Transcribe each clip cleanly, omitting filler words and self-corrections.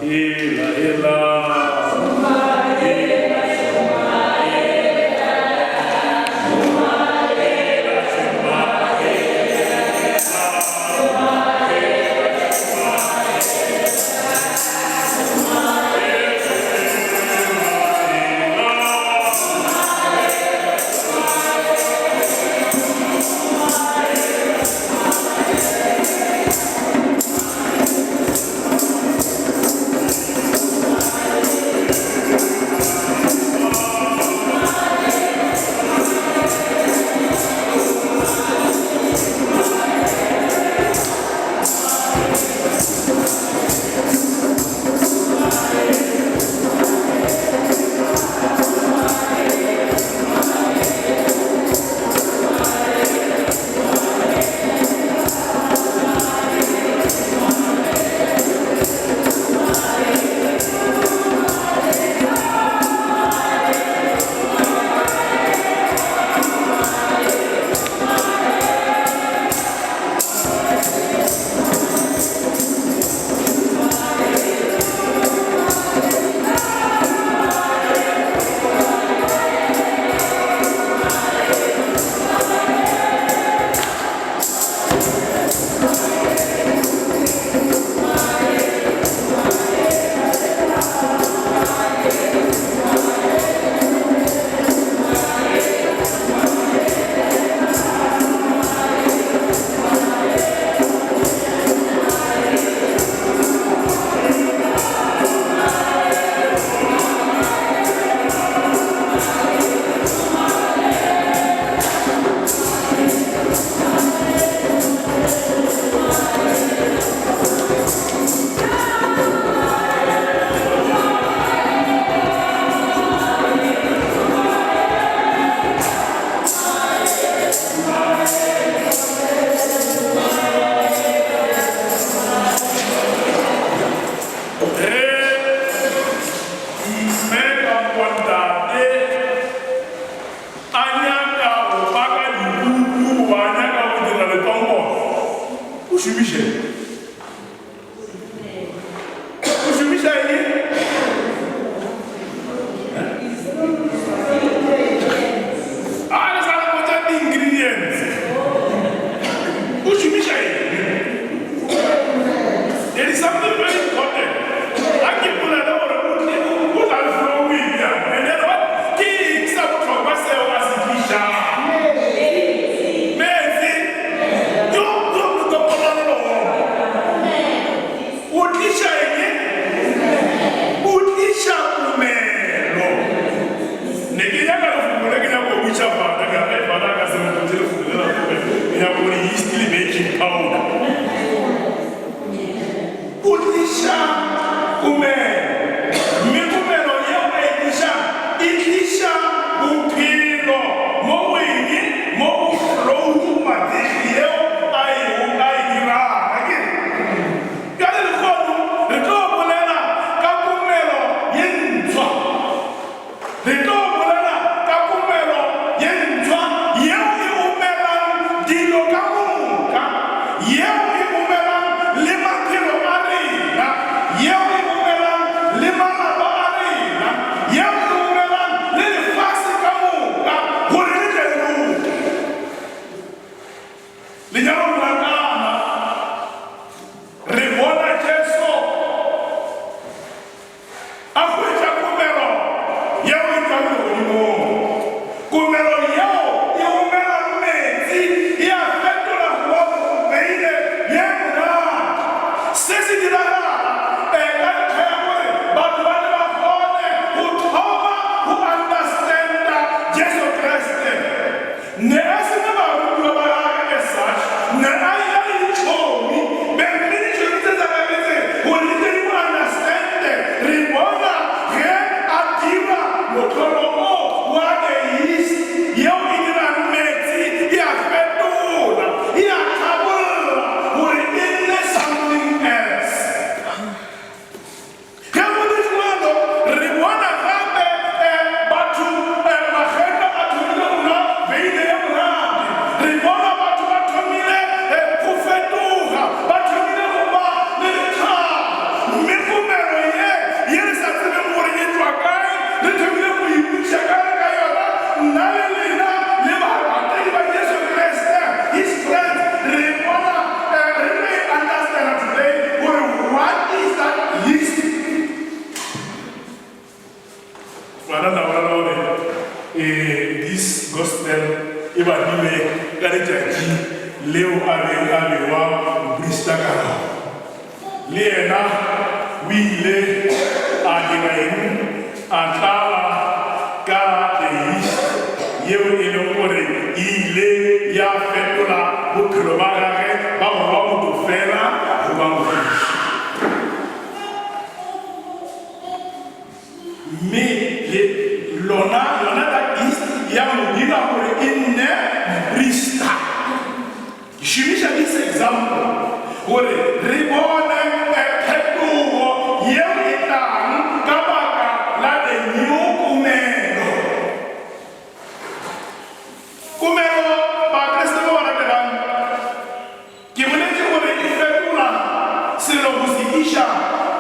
Hela, hela. Ge mme kampo ntate a nyaka go paka dikuku goba a nyaka go dira letombo, o šomiša eng? O šomiša eng? A le sa le botša di-ingredients. O šomiša eng? There is something very important. A ke bolele gore o tle o tla le flow bjang. And then what ke eng sa bohlokwa seo a se tlišang? Meetse. Yo yo motokololo. O tliša eng? O tliša komelo. Ne ke nyaka lefoko le ke nyaka go botša bana ka ge bana ka se mpotše lefoko le la komelo. Ke nyaka gore yeast le baking powder. O tliša komelo. Mme komelo yeo a e tlišang e tliša bophelo mo go eng? Mo go flour matege yeo a e a e dirang. Akere? Bjale lehono re tlo bolela ka komelo ye ntshwa. Re tlo bolela ka komelo ye ntshwa yeo e omelang dilo ka moka, yeo e omelang le maphelo a rena, yeo e omelang Bana la bolela gore eh, this gospel e badilwe ka letšatši leo a beng a bewa moprista ka lona. Le yena o ile a dira eng? A tlala ka the yeast yeo e leng gore e ile ya fetola bophelo ba gage ba go ba motho fela go ba moprista. Mme le lona, yona that yeast ya mo dira gore e nne moprista. Ke šomiša this example gore re bone phetogo yeo e tlang ka baka la the new komelo. Komelo, Bakriste ba ba rategang, ke boletše gore e fetola selo go se iša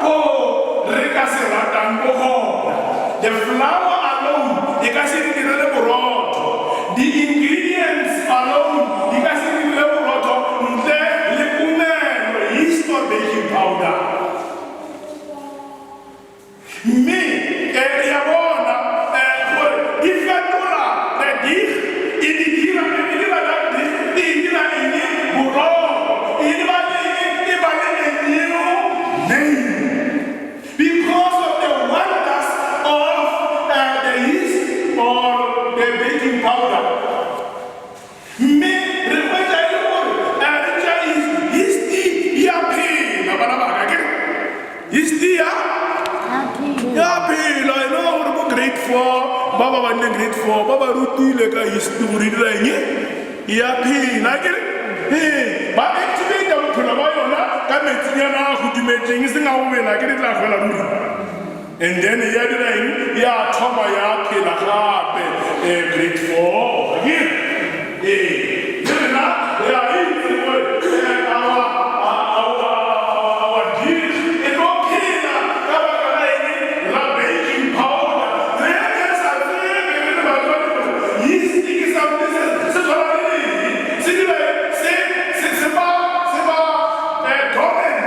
ko re ka se ratang ko gona. The flour alone e ka se re direle borotho. The ingredients alone di ka se re direle borotho ntle le komelo, yeast or baking powder. Mme re a bona gore di fetola the dig, e di dira, e dira that dig, e e dira eng? Borotho. E ba le eng? E ba le a new name. Because of the wonders of the yeast or the baking powder. Mme re hwetša e le gore re tšea yeast, yeast e a phela, bana ba ka, ke re yeast ya ya phela. E no gore ko grade 4 ba ba badileng grade 4 ba ba rutile ka yeast gore e dira eng, e a phela, ke re ee, ba activate bophelo ba yona ka metsinyana a hudumetšeng, e seng a go bela, ke re tla hwela ruri. And then ya dira eng? Ya thoma ya phela gape. Eh, grade 4. Ke ee, le rena re a itse gore eh, our, our, our, our deal e tlo phela ka baka la eng? La baking powder. Re re sa tsebe re le batswadi gore yeast ke something se se tshwana le eng. Se dira eng? Se se se ba se ba eh, dormant.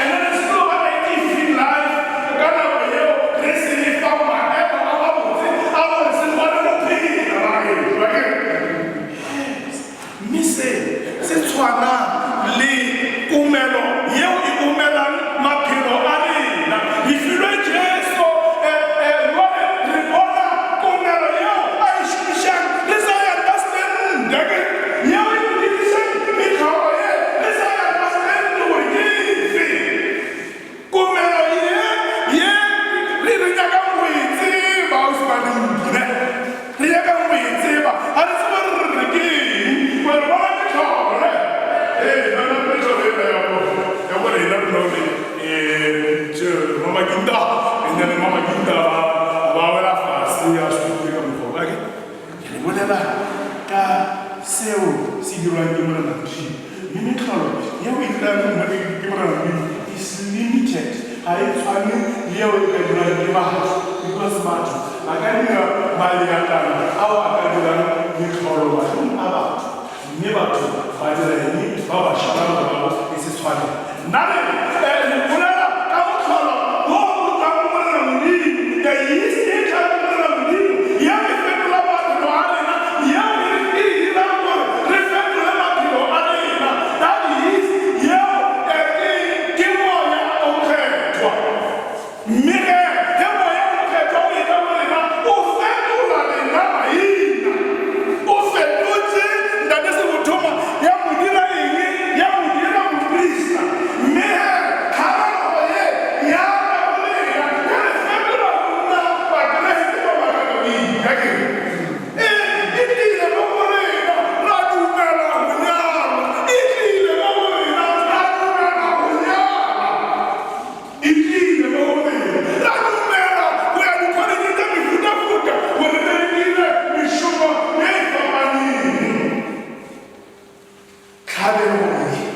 And then se tlo ba active in life ka nako yeo re se le fa maemo a mabotse a gore se kgone go phela bagešo. Akere? Mme se se tshwana le komelo yeo e omelang maphelo a rena. Re filwe Jesu, eh, eh, jwale re bona komelo yeo a e šomišang re sa e understand. Akere? Yeo e re dirišang mehlolo ye re sa e understand gore ke efe. Komelo ye, ye re, re nyakang go e tseba, ausi Balodi, ne? Re nyakang go e tseba. Ga re tsebe gore re re ke eng, gore re bona mehlolo, ne? Ee, bona mehlolo yela ya go, ya go rena re no re, eh, tše, Mama Ginta, and then Mama Ginta ba, ba wela fase, a šupile ka mokgwa o. Ake, ke le bolela ka seo se dirwang ke Morena Modimo. Mme mehlolo yeo e dirang ke Morena Modimo is limited, ga e tshwane le yeo e ka dirwang ke batho, because batho ba ka dira maleatlana ao a ka dirang mehlolo mahlong a batho, mme batho ba dira eng? Ba ba šala morago e se tshwanelo. Nna re re bolela ka mohlolo wo o tšwang go Morena Modimo, the yeast e tlang go Morena Modimo, yeo e fetola maphelo a rena, yeo e re e re dirang gore re fetole maphelo a rena. That yeast yeo ke eng? Ke Moya o Mokgethwa. Mme ge, ge Moya wo Mokgethwa o etla go rena, O fetola rena maina. O fetotše Ntate Sebothoma ya mo dira eng? Ya mo dira moprista. Mme ge tlhabologo ye ya tla go rena, ya re fetola go nna Bakriste ba Makatoliki. A ke re? Ee, e tlile mo go rena, ra dumela go nyalwa. E tlile mo go rena, ra dumela go nyala. E tlile mo go rena. Ra dumela go ya dikholetšeng tša mehutafuta gore re re dire mešomo ye e fapaneng. Tlhabelo ye.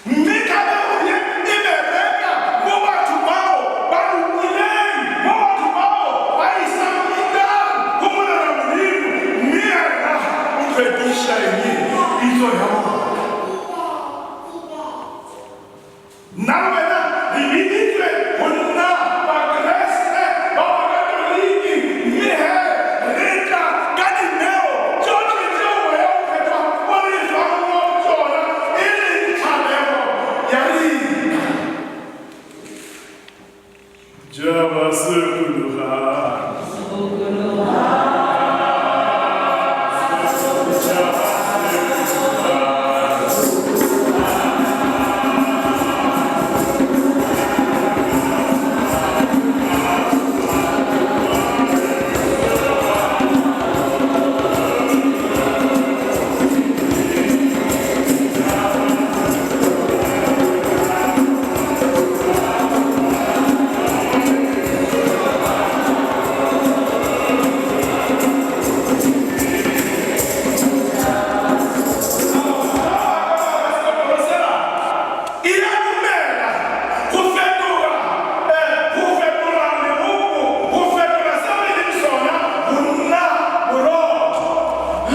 Mme tlhabelo ye e bereka mo batho bao ba lokileng, mo batho bao ba e submitang go Morena Modimo, mme yena o hlwekiša eng? Pitso ya bona. Nna le wena re biditšwe go nna Bakriste Tša ba sokologang. E a dumela go fetoga, go fetola megopo, go fetola seo e leng sona go nna borotho.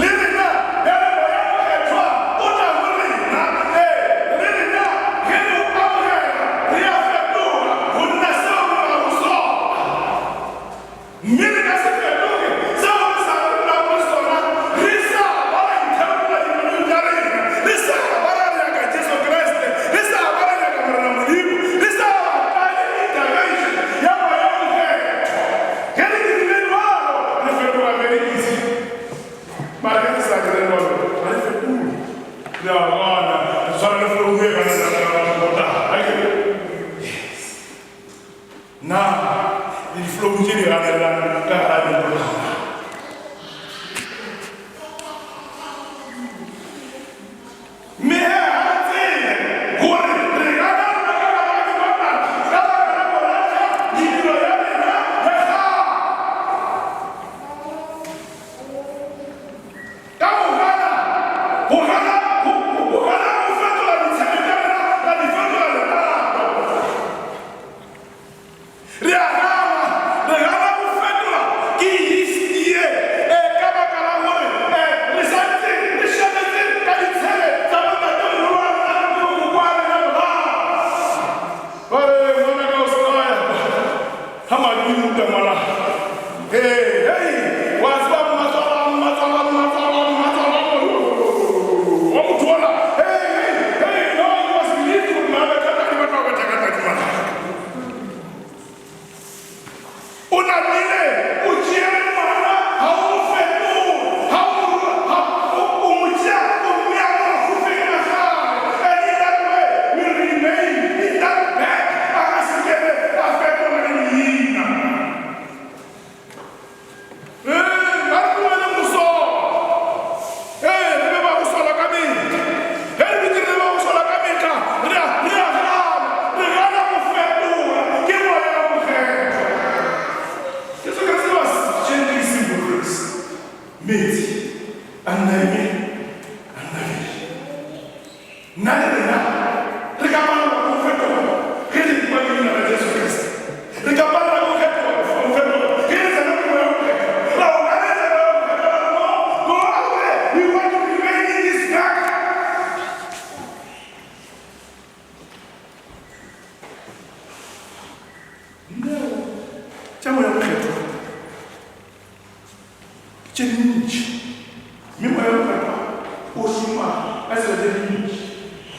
Le rena bjale Moya wo Mokgethwa o tla go rena, ee, le rena ge re o amogela re a fetoga go nna seo re bago sona. Mme re ka se fetoge seo re sa nago le sona, re sa ba ra itheola dipelong tša rena, re sa ba ra nyaka Jesu Kriste, re sa ba ra nyaka Morena Modimo, re sa ba le intervention ya Moya wo Mokgethwa. Ge re dirile bjalo, re fetoga very easy. Mara ge re sa dire bjalo, ga re fetoge. Le a bona, re tshwana le fologu e ganelang ka botala. Akere? Yes. Na le diflogu tše di ganelelang ka gara mebolana? Mme he ga re tsebe gore re ganelela ka gare ga mebolana ka baka la go lahla mediro ya rena ya kgale. Ka go gana, go gana, go, go gana go fetola ditsheko tša rena ra di fetola lerato. Re a gana, re gana go fetola ke yeast ye, e, ka baka la gore, e, re sa ntše re šaletše ka ditshele tša bontatemogolo wa rena le bokoko wa rena morago. Ba re, Ngwanaka, o se ka wa ya kwa ga Majuda, ngwana. Hei, hei, wa tseba mmatswala, mmatswala, mmatswala, mmatswala, wa motho ola. Hei, hei, hei, no, you must believe gore na betha ke batla go betha ka tladi ngwanaka. O namile o tšeere ngwana, ga o mo fetole, ga o mo, ga o, o mo tšea o mmea mo mahufeng a gagwe, and in that way will remain in that bag, a ka se ke be a fetola le leina. Ee, ga re tlogeleng go sola. Ee, re be ba go sola ka mehla. Ge re dutše re le ba go sola ka mehla, re a, re a gana, re gana go fetola ke Moya wo Mokgethwa. Jesu Kriste was gently simple words. Meetse a nna eme, a nna bjale. Nna le rena re ka palelwa ke go fetoga ge re ekwa leina la Jesu Kriste. Re ka palelwa ke go fetoga, go fetoga ge re tsena ke Moya wo Mokgethwa. Ra o ganetša Moya wo Mokgethwa, ra re, No, go away, we want to remain in this dark. Dineo tša Moya wo Mokgethwa ke tše dintši, mme Moya wo Mokgethwa o šoma ka tsela tše dintši.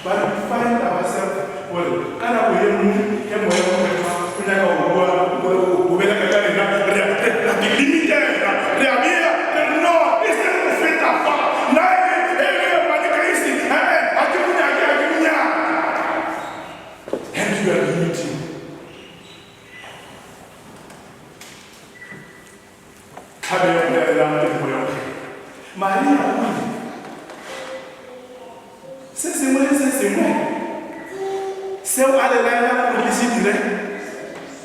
But we find ourselves gore ka nako ye nngwe ge Moya wo Mokgethwa o nyaka go bua, go bereka ka rena, re a, re a di limitela, re a bea, re re, No, e seng go feta fa. Nna e re, e re, Mane Grace, e-e, ga ke mo nyake, ga ke mo nyake. And you are limiting. Tlhabelo ya bolelelang pele Moya o Mokgethwa. Maria o ile. Se sengwe le se sengwe seo a le laelang gore le se dire,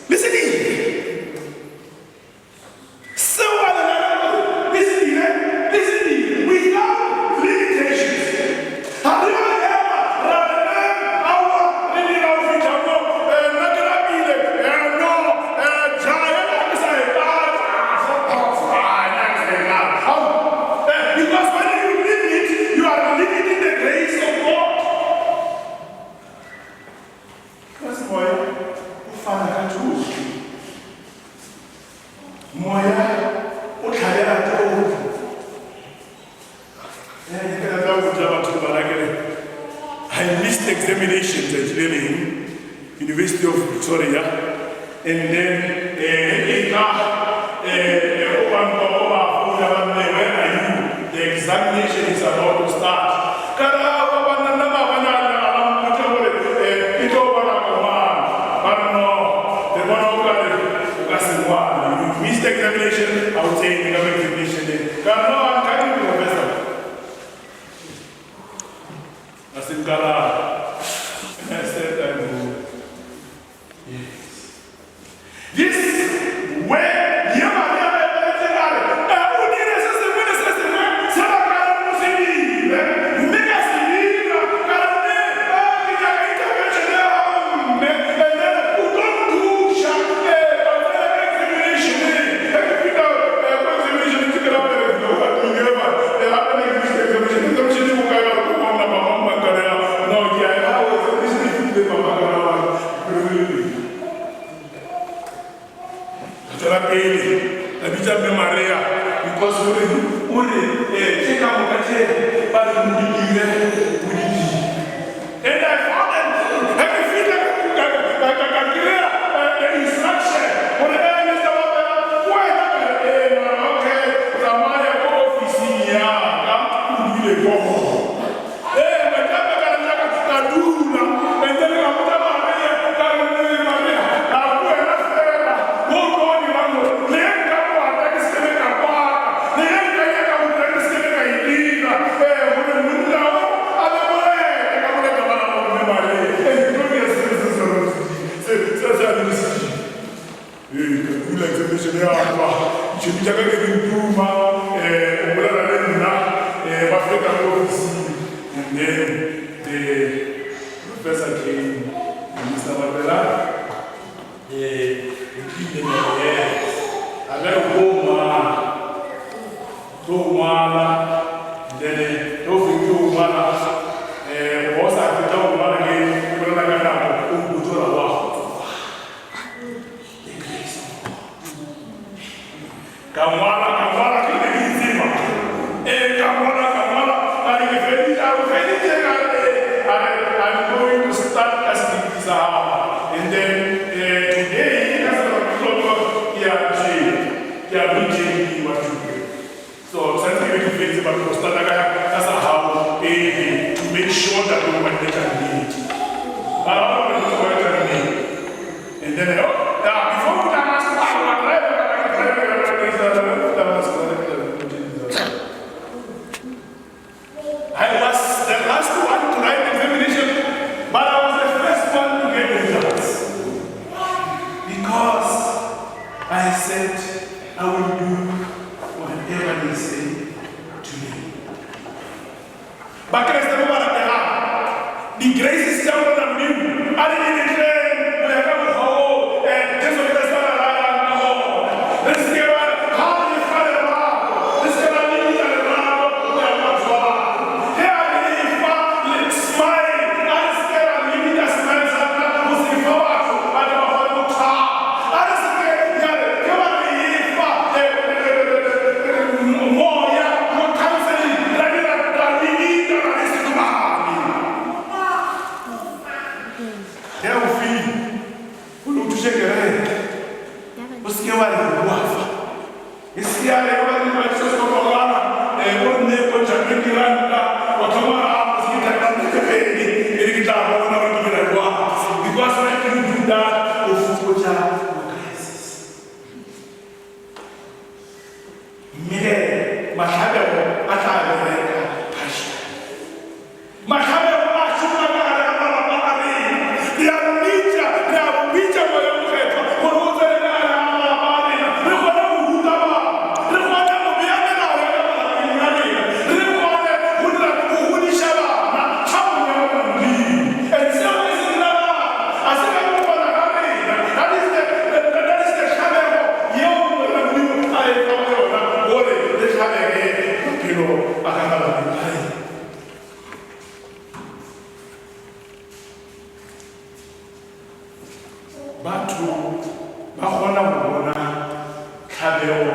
le se dire. Seo a le laelang gore le se dire, le se dire. Without limitations. Ga re yo ema ra re, Eh, aowa, re dira go fihla mo. Eh, nna ke lapile. Eh, no. Eh, ja yela ga ke sa e batla. Fuck off. Ah, nna ke sa e batla. Ao. Eh, because when you limit, you are limiting the grace of God. Ka semoya, o fana ka tšohle. Moya o tlhabela tšohle. Eh, ke rata go botša batho bana ke re I missed examination tšatši le leng University of Pretoria. And then eh e tla eh o ba mpa o ba founa ba mme where are you? The examination is about to start. Ka ra ba ba nna nna maabane a nna a mpotša gore eh e tlo ba nako mang. Ba re no, re bona o kare o ka se ngwale. You missed the examination, a o tsene ka mo examination-eng. Ka re no, I'm coming professor. A se nkaraba. And I said I go. Yes. This way ye Maria ba emeletseng a re, "Eh, o dire se sengwe le se sengwe se ba ka reng o se dire." Mme ka se dira, ka re, Mme, eh, ke nyaka intervention ya gago, mme. And then o tlo nthuša, eh, ka tsena ka examination-eng. Ge ke fihla, eh, ko examination, ke ra pele, ke go tlung e ba, eh, gape ne ke missed examination. Examination e bokae? Ba re, ko bona mama mmakarela. No, ke a e, aowa, examination e fetile, mama ka ra, Ka tšwela pele ka bitša Mme Maria because o re o re eh, tše ka moka tše ba re o di dire o di dire. And I found that ge ke fihla ka ka ka ka kry-a eh, the instruction gore eh Mr. Mapela wena ka re eh mara okay tsamaya ko ofising ya ka o dule ko gona. Ee, maitlape ka rena ka ka dula and then ka botsa Maria ka re ee Maria ga go wena fela mo o tlo dirang gore le ge nka kwata ke se ke ka kwata le ge nka nyaka go dira ke se ke ka e dira ee gore monna o a be bolete ka boleta ba la mme Maria ee ke tlo dira se se se se se se a le se Ee, ka dula examination ya tšwa, ditšhomi tša ka ke di ntuma, eh, o bolela le nna, eh, ba feta mo ofising, and then the professor came, and Mr. Mapela, eh, o tlile ka re, yes, a re go ngwala, tlo ngwala, and then eh, tlo fetše go ngwala, eh, o sa fetša go ngwala ke ke bolela ka nako, o mpotša gore wa kgotsofala. The grace of God. Ka ngwala, ka ngwala, ke be ke itseba. Ee, ka ngwala, ka ngwala, ka re ke feditše, a re o feditše, ka re ee, a re I'm going to start ka seriti sa gago. And then eh, today, ka 7 o'clock, ke ya gym, ke ya BJB wa today. So, santse ke be ke feditse, but go starta ka, ka sa gago pele to make sure that o ngwadile tša nnete. Ba ba ba ba ngwadile tša nnete. And then, oh, yeah, before we can ask, ah, wa drive, ka ka drive, ka ka I was the last one to write the examination, but I was the first one to get the results. Because I said I will do whatever they say to me. Bakreste ba ba rategang, di-graces tša Morena Modimo a re di letleng go ya ka mokgwa wo eh, Jesu Kriste a re rayang ka gona. Re se ke ra ga re fa lerato, re se ke ra limita lerato go ya go batho ba bangwe. Ge a re fa le smile, a re se ke ra limita smile sa rena go se fa batho ba tle ba kgone go thaba. A re se ke ya re ge ba re fa eh, moya mo counseling ra dira ra limita ra re se dumane. Ge o file gore o thuše kereke, o se ke wa re o a fa. E se ke ya re ba re ba se se kopana eh o nne o tša 20 ranta wa thoma ra a se ke tla ka tse pedi e re ke tla bona gore ke dira jwang. Because when you do that o fokotša crisis. Mme ge mahlabego a tla bereka partially. Mahlabego a šoma ka gare ga malapa a rena. Re a mmitša, re a o bitša Moya wo Mokgethwa gore o tsene ka gare ga malapa a rena, re kgone go ruta bana, re kgone go bea melao ya ka malapeng a rena, re kgone go dira go godiša bana tlhagong ya Morena Modimo. And seo e se diragago ga se ka go kgona ga rena. That is the, that is the tlhabego yeo Morena Modimo a re fago yona gore re hlabege maphelo a ka malapeng a rena. Batho ba kgona go bona tlhabego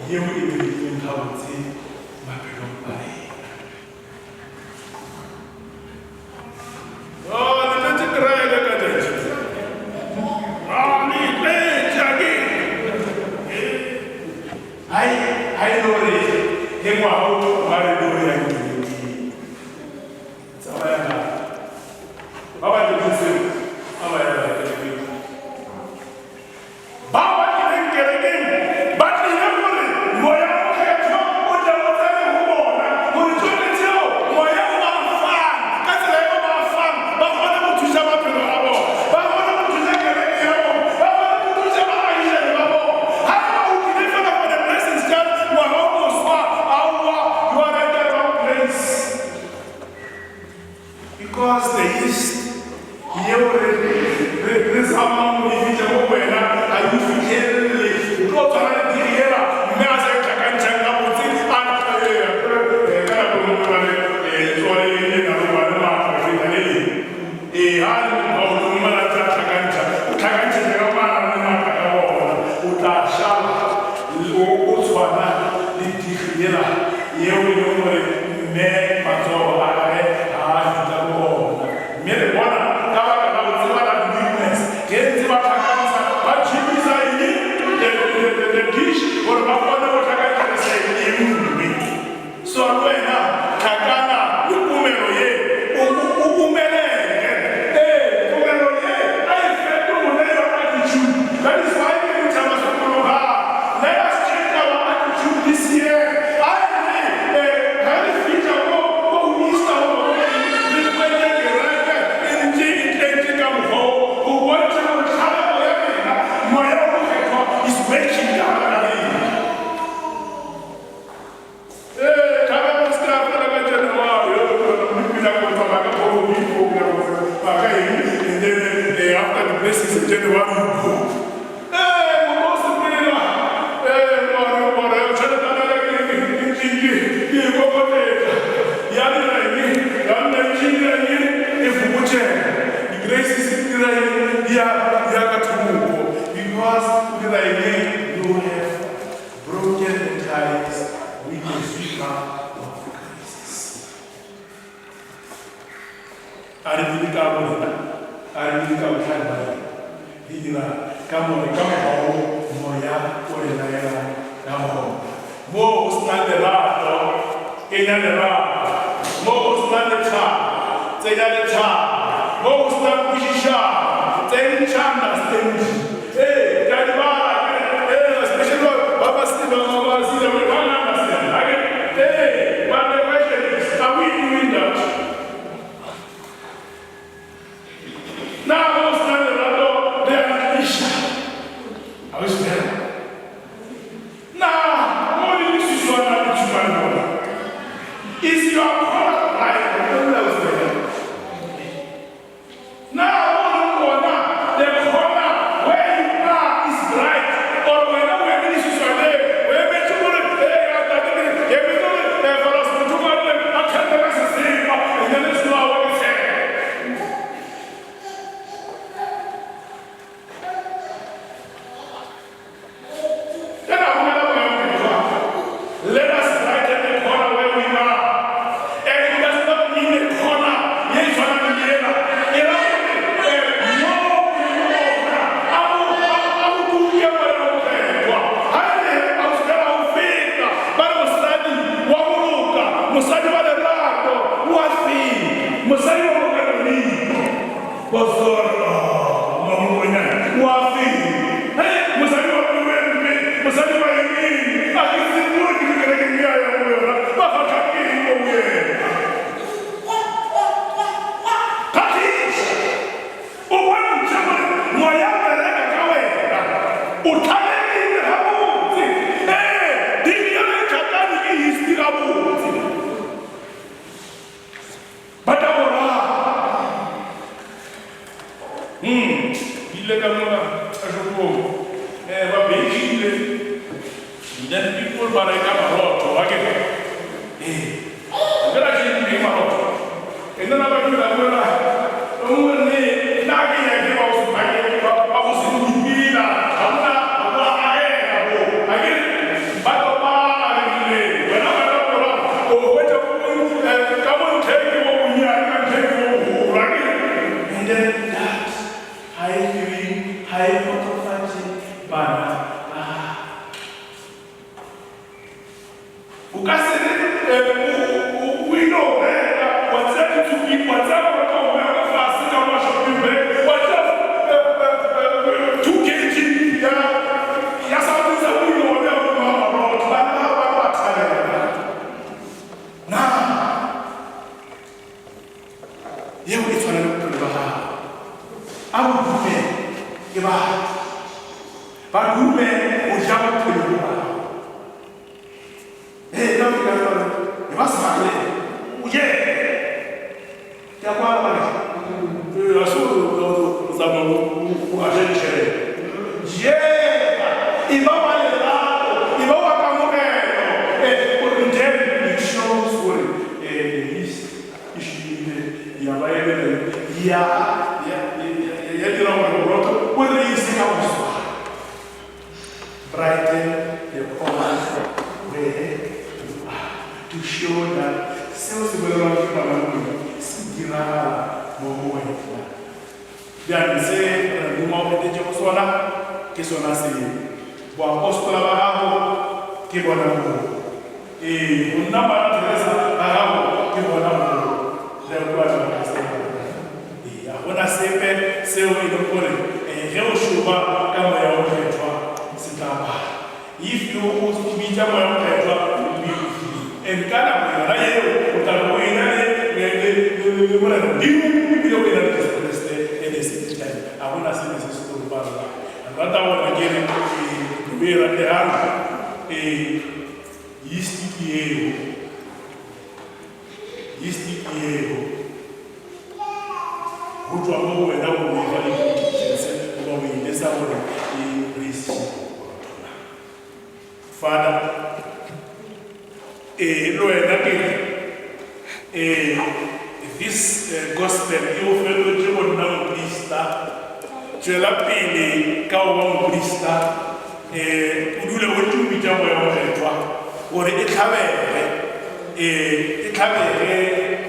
yeo e dirilweng gabotse maphelong a rena. Oh, le tletše kereke ka tšatši. Ah, le tletše. tshabang go e fihla mo go wena ga e o fihlelele. O tlo tshwana le diri yela mme a sa e hlakantšhang gabotse a eh, ka nako e nngwe ba re eh, letsogo le leng le na le go ba le maatla go feta le leng. Ee, ga a le motho wa godimo mola a ntse a hlakantšha, o hlakantšhetša ka mo a nang le maatla ka gona. O tla šala o o tshwana le diri yela yeo e leng gore mme matsogo a gagwe ga a fihla go ona. Mme re bona ka baka la go tseba that weakness, ge ntse ba hlakantsha, ba tšhimisa eng? The, the, the, the dish, gore ba kgone go hlakantšha le side e nngwe. So le wena hlakana le komelo ye, o, o, o omelele. Ee, komelo ye a e fetole your attitude. That is why ke re tšhaba sokologang. Let us change our attitude this year. A e re, eh, ge re fihla ko, ko Easter goba ko eng, re hwetše kereke e ntše e tletše ka mokgwa wo, go bontšha gore tlhabego ya rena, Moya wo Mokgethwa is working ka gare ga rena. Ee, tlhabego e se ka ya fela ka January, yo, yo, pina go tsamaya ka Phorobiko, pina go tsamaya ka eng, and then eh, after the blessings in January you go. Ee, motho o sepela, ee, gore, gore tšheletana ya ke, ke, ke, ke, ke e kokotletša, ya dira eng, ya nna e ntše e dira eng, e fokotšega. Di-graces di dira eng, di ya, di ya ka thoko, because o dira eng, you have broken the ties with the sweeper of graces. A re dire ka borena, a re dire ka bohlale ba rena, re dira ka more ka mokgwa wo moya o re laelang ka gona. Mo go se nang lerato, kenya lerato. Mo go se nang lethabo, tsenya lethabo. Mo go se nang kwešišano, tsentšha understanding. Ee, ke a di bala, ke re, ee, especially ba, ba, ba, ba, ba, ba, ba, ba, ba understand. Akere? Ee, but the question is, are we doing that? Na go se na lerato le a re tliša? A o se bjalo? Na mo le leswiswana le tšhuma le bona? Is your corner bright? O dula o se bjalo? Na mo o leng gona, the corner where you are is bright, or wena o eme leswiswaneng, o emetše gore, ee, a tate ke, ke emetše gore, eh, Faras Motho a tle a thente ka sesepa, and then se lawa ke tshele. Then a romela Moya o Mokgethwa. Let us brighten the corner where we are. And it does not mean a corner ye e tshwanang le yela. E ra gore eh, mo o leng gona, a go a go tuke Moya o Mokgethwa. Ha e re a o fela o feta, ba re mosadi wa go loka, mosadi wa lerato o a feta. Mosadi wa go loka Leito. Pastor, ah, Mamokonyane, o a feta. Hei, mosadi wa pelo e mpe, mosadi wa eng eng, a ke tsebe gore ke kerekeng e a yang go yona, ba kgahlwa ke eng mo go yena. Kgahliša, o bontšhe gore moya o bereka ka wena, o tlhalegile gabotse. Ee, dingwe e tlhakane ke history gabotse. Ba tla go rata. Umm, ke ile ka mola ka shopong, eh, ba bakile, and then people ba reka marotho, akere? Ee, fela ke eng marotho? And then ba dira mola, o mongwe ne, nna ke nyake ba go se ba ba go se dupila, ga gona go agela bo, akere? Ba tlo pala re rile, wena ba tla go O hwetša bo ka mo ntlheng ke bo bonnyane, ka ntlheng ke bo bogolo, akere? And then that ga e dire, ga e kgotsofatše bana ba gago. O ka se re o ile go reka, wa tsea ditswikiri, wa tsea borotho wa bo beya ka fase ka mo shopping bag, wa tsea 2 kg ya ya something sa o ile wa beya godimo ga marotho, bana ba gago ba tlo a thabela. Na yeo e tshwana le bophelo ba gago? A bo dume ke batho, ba dume go ja bophelo bo bago. Ee, ka fika jwale, e ba sebakeng, o je. Ke a kwala ngwaneso. Ee, ga se o tsamaya o o a ja ditšhelete. Jega, e ba wa lerato, e ba wa kamogelo. Eh, gore then it shows gore eh, the yeast e šomile ya ba e bela ya ya ya dira gore borotho bo reise ka go swana. Brighten the corner where you are to show that seo se bolelwang ke ngwana Modimo se diragala mo go wena. Bjale se Morena Modimo a go etetšego sona ke sona seo. Boapostola ba gago ke bona boo. Ee, go nna Mother Teresa ga gago ke gona moo. Re a kwana, Pastor Morena. Ee, ga go na sepe seo e leng gore eh, ge o šoma ka Moya wo Mokgethwa se tla pala. If you o bitša Moya wo Mokgethwa, will be with you. And ka nako yona yeo o tla be o ena le, le, le, le, le Morena Modimo ebile o ena le Jesu Kriste at the same time. Ga go na sepe se se tlo go palelang. Rata gore ke re, ee, kobo e rategang, ee, yeast ke yeo. Yeast ke yeo. Go tšwa mo go wena gore o e fa di-conditions goba o e lesa gore e raise borotho na. Father, ee, le wena ke re, ee, this gospel e o fetotše go nna moprista. Tšwela pele ka go ba moprista. Ee, o dule o ntše o bitša Moya wo Mokgethwa gore e hlabege, ee, e hlabege,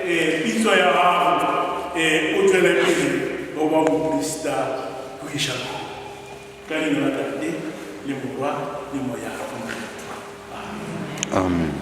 ee, pitso ya gago, ee, o tšwele pele go ba moprista go iša kgole. Ka leina la Tate, le Morwa, le Moya wo Mokgethwa. Amen. Amen.